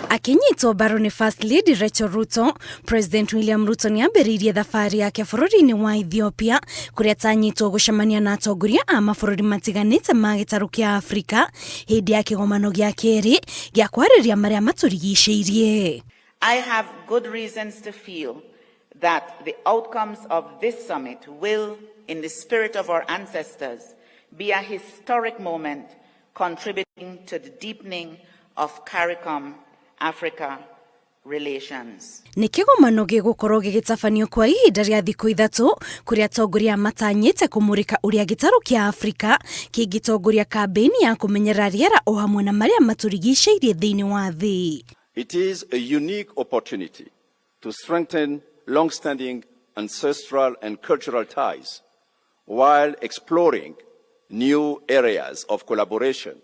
Akinyitwo mbaru nĩ First Lady Rachel Ruto, President William Ruto nĩ ambĩrĩirie thabarĩ yake bũrũri-inĩ wa Ethiopia kũrĩa atanyĩtwo gũcemania na atongoria a mabũrũri matiganĩte ma gĩtarũ kĩa Afrika hĩndĩ ya kĩgomano gĩa kerĩ gĩa kwarĩrĩria marĩa matũrigicĩirie. I have good reasons to feel that the outcomes of this summit will, in the spirit of our ancestors, be a historic moment contributing to the deepening of CARICOM Africa relations. Nĩ kĩgomano gĩgũkorwo gĩgĩtabanio kwa ihinda rĩa thikũ 3 kũrĩa atongoria matanyĩte kũmũrĩka ũrĩa gĩtarũ kĩa Afrika kĩngĩtongoria kambĩini ya kũmenyerera rĩera o hamwe na marĩa matũrigicĩirie thĩinĩ wa thĩ. It is a unique opportunity to strengthen long-standing ancestral and cultural ties while exploring new areas of collaboration,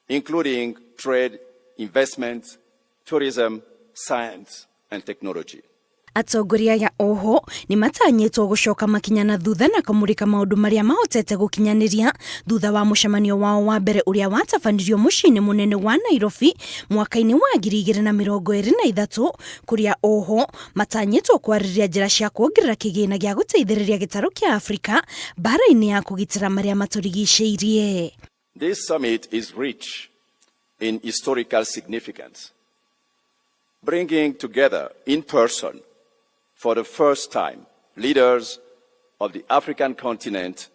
including trade, investments, tourism, science, and technology. Atongoria aya oho nĩ matanyĩtwo gũcoka makinya na thutha na kũmũrĩka maũndũ marĩa mahotete gũkinyanĩria thutha wa mũcemanio wao wa mbere ũrĩa watabanirio mũciĩ-inĩ mũnene wa Nairobi mwaka-inĩ wa 2023, kũrĩa oho matanyĩtwo kwarĩrĩria njĩra cia kuongerera kĩgĩna gĩa gũteithĩrĩria gĩtarũ kĩa Afrika mbara-inĩ ya kũgitĩra marĩa matũrigicĩirie. This summit is rich in historical significance, bringing together in person for the first time leaders of the African continent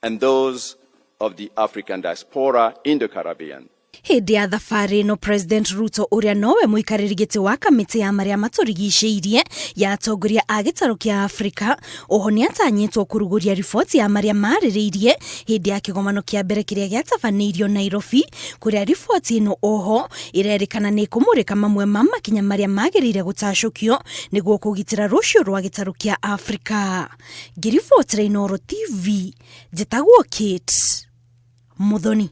and those of the African diaspora in the Caribbean. Hĩndĩ ya thabarĩ ĩno, President Ruto, ũrĩa nowe mũikarĩri gĩtĩ wa kamĩtĩ ya marĩa matũrigicĩirie ya atongoria a gĩtarũ kĩa Afrika, oho nĩ atanyĩtwo kũrugũria riboti ya marĩa marĩrĩirie hĩndĩ ya kĩgomano kĩa mbere kĩrĩa gĩatabanĩirio Nairobi, kũrĩa riboti ĩno oho ĩrerĩkana nĩ ĩkũmũrĩka mamwe ma makinya marĩa magĩrĩire gũtacũkio nĩguo kũgitĩra rũciũ rwa gĩtarũ kĩa Afrika. Ngĩribotera Inooro TV, njĩtagwo Kate Muthoni.